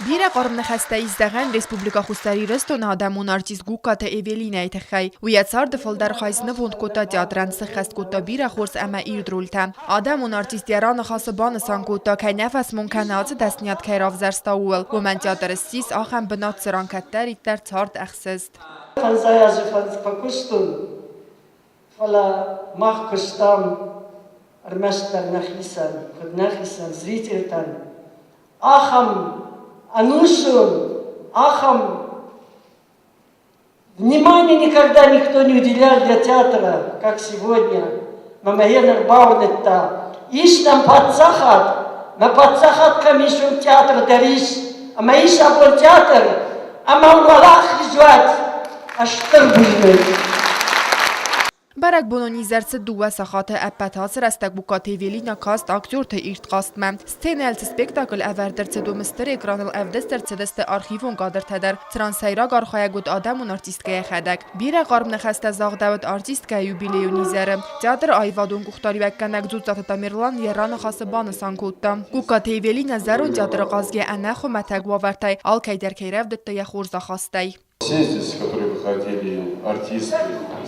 Бирӕ хъарм ныхӕстӕ ис зӕгъӕн Республикӕ Хуссар Ирыстоны адӕмон артист Гугкаты Эвелинӕйы тыххӕй. Уый йӕ царды фылдӕр хай снывонд кодта театрӕн, сыххӕст кодта бирӕ хорз ӕмӕ ирд рольтӕ. Адӕмон артист йӕ раныхасы банысан кодта, кӕй нӕ фӕсмон кӕны ацы дӕсныйад кӕй равзӕрста, ууыл. Уымӕн театр ссис ахӕм бынат, цыран кӕддӕриддӕр цард ӕхсыст. Фӕндзай азы фӕкуыстон, фӕлӕ мах куыстам ӕрмӕстдӕр нӕхицӕн, куыд нӕхицӕн, зрительтӕн. Ахӕм ӕнусон, ахӕм внимание никогда никто не уделял для театра, как сегодня. Мӕ гъеныр бауырныдта, ис нӕм паддзахад, нӕ паддзахад кӕм ис, уым театр дӕр ис, ӕмӕ ис абон театр, ӕмӕ уӕлахиз уӕд! Стыр бузныг! Бӕрӕгбонон изӕр цыд дыууӕ сахаты. Ӕппӕт ацы рӕстӕг Букаты Эвелинӕ каст актерты ирд хъазтмӕ. Сценӕйыл цы спектакль ӕвӕрд ӕрцыд, уым стыр экраныл ӕвдыст ӕрцыдысты архивон кадртӕ дӕр, цыран сӕйраг архайӕг уыд адӕмон артисткӕ йӕхӕдӕг. Бирӕ хъарм ныхӕстӕ загъдӕуыд артисткӕйы юбилейон изӕры. Театры аивадон къухдариуӕггӕнӕг Дзуццаты Тамерлан йӕ раныхасы банысан кодта, Гугкаты Эвелинӕ зӕронд театры хъазгӕ ӕнӕхуымӕтӕг уавӕртӕй алкӕйдӕр кӕй рӕвдыдта йӕ хорз ахастӕй. Все здесь, которые выходили, артисты,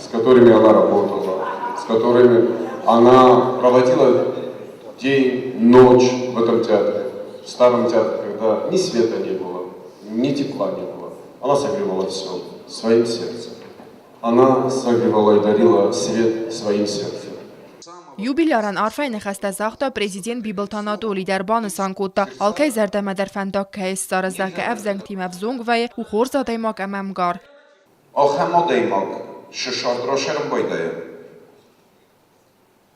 с которыми она работала, с которыми она проводила день, ночь в этом театре, в старом театре, когда ни света не было, ни тепла не было. Она согревала все своим сердцем. Она согревала и дарила свет своим сердцем. Юбилярӕн арфӕйы ныхӕстӕ загъта президент Бибылты Анатоли дӕр, банысан кодта, алкӕй зӕрдӕмӕ дӕр фӕндаг кӕй ссары, зӕгъгӕ, ӕвзӕнгтимӕ ӕвзонг вӕййы, у хорз адӕймаг ӕмӕ ӕмгар. Ахӕм адӕймаг сысард расӕрын байдайы.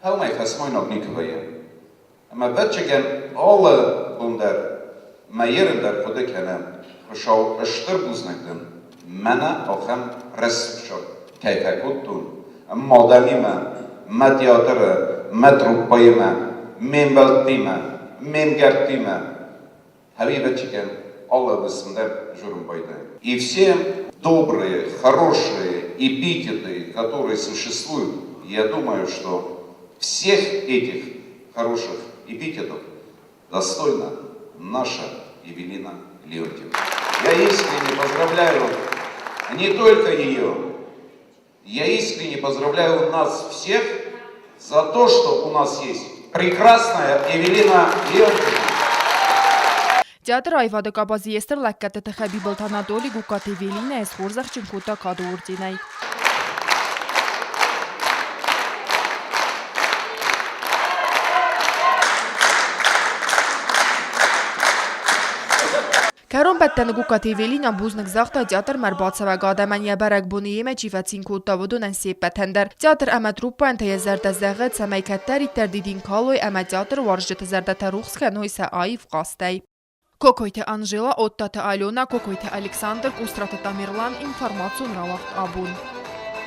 Хӕлмӕй фӕсмойнаг никуы вӕййы. Ӕмӕ ӕвӕццӕгӕн алы бон дӕр мӕ ерын дӕр хъуыды кӕны, Хуыцау стыр бузныг дын, мӕнӕ ахӕм рӕсугъд кӕй фӕкодтон, мадӕмимӕ, мӕ театры, мӕ труппӕимӕ, ме мбӕлттимӕ, ме мгӕрттимӕ. Ӕвӕццӕгӕн алы уысм дӕр журын байдайы. И все добрые, хорошие эпитеты, которые существуют, я думаю, что всех этих хороших эпитетов достойна наша Евелина Леонтьевна. Я искренне поздравляю не только ее, я искренне поздравляю нас всех за то, что у нас есть прекрасная Евелина Леонтьевна. Театры аивады къабазы йе стыр лӕггӕдты тыххӕй Бибылты Анатоли Гугкаты Эвелинӕйы схорзӕхджын кодта кады орденӕй. Кӕронбӕттӕны Гугкаты Эвелинӕ бузныг загъта театрмӕ ӕрбацӕуӕг адӕмӕн йӕ бӕрӕгбоны йемӕ чи фӕцин кодта, уыдонӕн се ппӕтӕн дӕр. Театр ӕмӕ труппӕйӕн та йӕ зӕрдӕ зӕгъы, цӕмӕй кӕддӕриддӕр дидин калой ӕмӕ театры уарзджыты зӕрдӕтӕ рухс кӕной сӕ аив хъазтӕй. Кокойты Анжела, Оттаты Алена, Кокойты Александр, Къусраты Тамерлан, информацион рауагъд абон.